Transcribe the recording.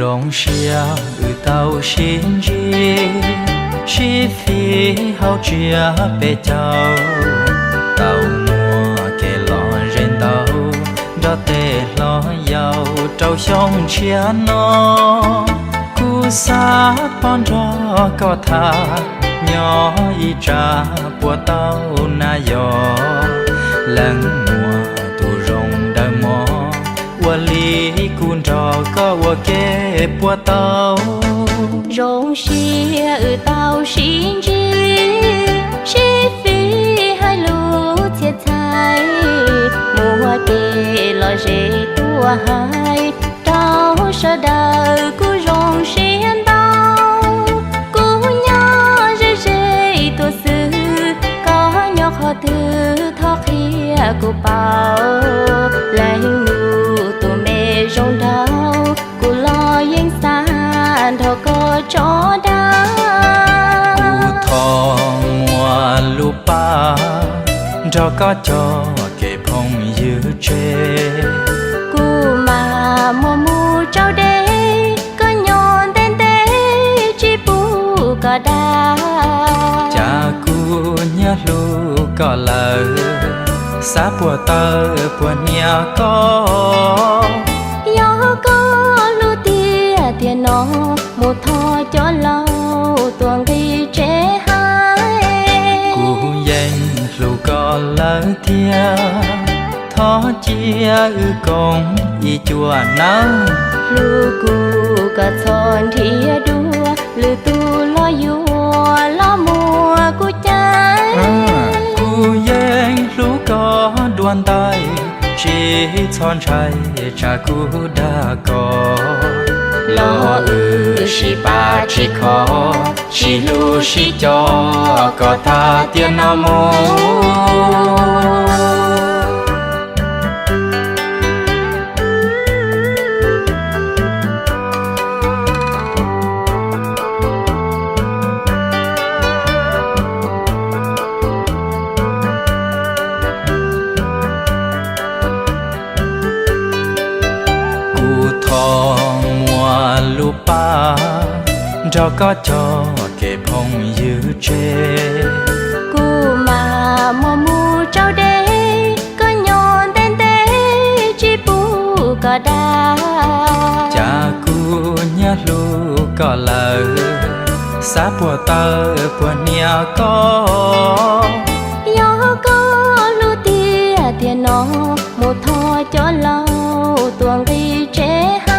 Zoo siab wb tau sib ntsib, sib fim hauv tsiab peb caug, tau muaj kev lom zem ntau, nrog tej hlob yau rau xyoo tshiab no. Kuv xav pom nrog koj tham, nyob ib tsam puas tau na yog, leej muam tus zoo dawb mog, ua li kuv nrog koj ua ke puas tau. Zoo siab wb tau sib ntsib, sib fim hais lus txhia txhais, muaj kev lom zem tuaj hais rau sawv daws kuj zoo siab ntau. Kuv nyob ze ze tuaj xwb, koj nyob qhov twg thov qhia kuv paub. Leej nus tus me zoo nraug, kuv los yeej xav nrog koj tso dag. Kuv thov muaj lub paj, nrog koj coj kev phooj ywg tseg. Kuv mam muab mus rau deb, koj nyob ntev ntev tsis pub koj dag. Cas kuv nyiam hlub koj lawm, xav puas tawm puas hnia koj. Yog koj hlub tiag tiag no, mus thov cov laus tuaj nqis tsev hais. Kuv yeej hlub koj lawm thiab, thov cia wb koom ib cuam nawb. Hlub kuv koj txhob nrhiav dua, lwm tus los yuav los muab kuv cais. Kuv yeej hlub koj dua ntais, tsis txhob ntshai tsam kuv dag koj. Los wb sib pab sib kho, sib hlub sib co kom tag tiam no mus. Kuv thov muaj lub paj, nrog koj coj kev phooj ywg tseg. Kuv mam muab mus rau deb, koj nyob ntev ntev tsis pub koj dag. Cas kuv nyiam hlub koj lawm, xav puas tawm puas hnia koj. Yog koj hlub tiag tiag no, mus thov cov laus tuaj nqis tsev